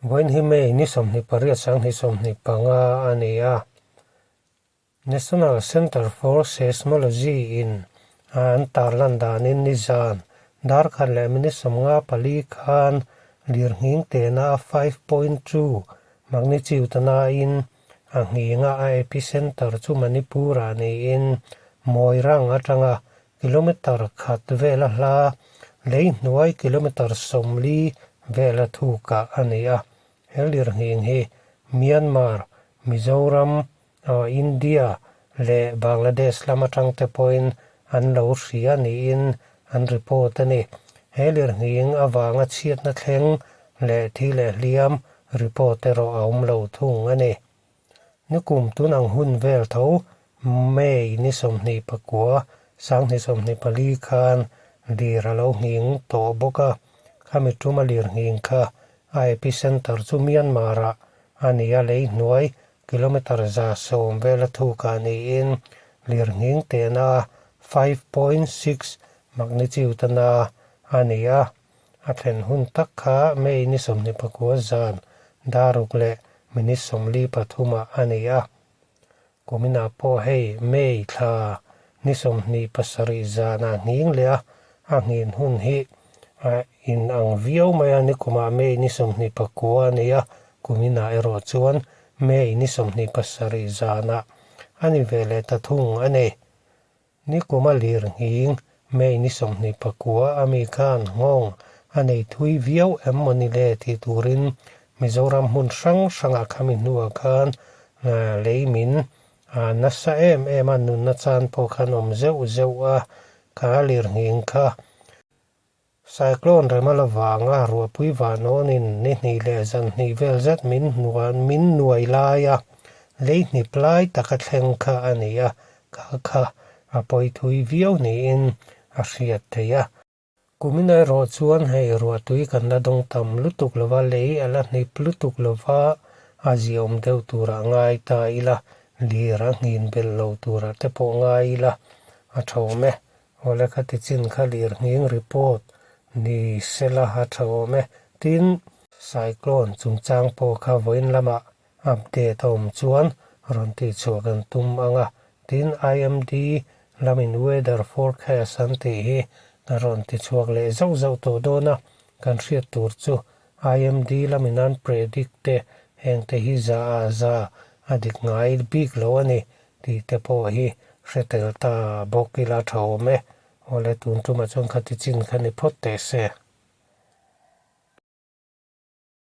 Vawiin hi May ni 28 2025 a ni a. National Centre for Seismology in an tarlan danin nizan dar khat leh minute 54 khan lirnghing tehna a 5.2 magnitude nain a nghinga a epicenter chu Manipur-ah niin Moirang atanga kilometer khat vela hla lei hnuai kilometer 40 vela thukah a ni a. He lirnghing hi Myanmar, Mizoram, India leh Bangladesh lam atang te pawhin an lo hria niin an report a ni. He lirnghing avanga chhiatna thleng leh thi leh hliam report erawh a awm lo thung a ni. Nikum tun ang hun vel tho May ni 29, 2024 khan lir a lo nghing tawh bawk a, khami tuma lir nghing kha a epicenter chu Myanmar-ah a ni a, lei hnuai kilometre 110 vela thukah niin lir nghing tehna 5.6 magnitude na a ni a. A thlen hun tak kha May ni 29 zan daruk leh minute 43 ah a ni a. Kuminah pawh hei May thla ni 27 zanah nghing leh a, a nghin hun hi a inang viau mai a, nikumah May ni 29 a ni a, kuminah erawh chuan May ni 27 zanah a ni ve leh ta thung a ni. Nikuma lir nghing May ni 29 a mi khan nghawng a nei thui viau em maw ni le tih turin Mizoram hmun hrang hrangah khami hnuah khan lei min nasa em em a, nunna chan pawh khan awm zeuh zeuh a, kha lir nghing kha Cyclone rem a la vanga ruahpui vanawnin ni hnih leh zan hnih vel zet min hnuan min nuai lai a, lei hnip lai taka thleng kha a ni a, kha kha a pawi thui viau niin a hriat theih a. Kumin erawh chuan hei ruahtui kan la dawng tam lutuk lova, lei a la hnip lutuk lova, a ziaawm deuh turah ngai ta ila, lir a nghin belh lo turah te pawh ngai ila a tha awm e. Awle kha ti chin kha lir nghing report ni sela a tha awm e. Tin, Cyclone chungchang pawh kha vawiin lamah update a awm chuan rawn tihchhuah kan tum ang a. Tin, IMD lamin weather forecast an tih hi kan rawn tichhuak leh zauh zauh tawh dawn a. Kan hriat tur chu IMD lamin an predict te heng te hi za ah za a dik ngai bik lo a ni tih te pawh hi hre tel ta bawk ila tha awm e. Awle tun tumah chuan khati chin kha ni phawt teh se.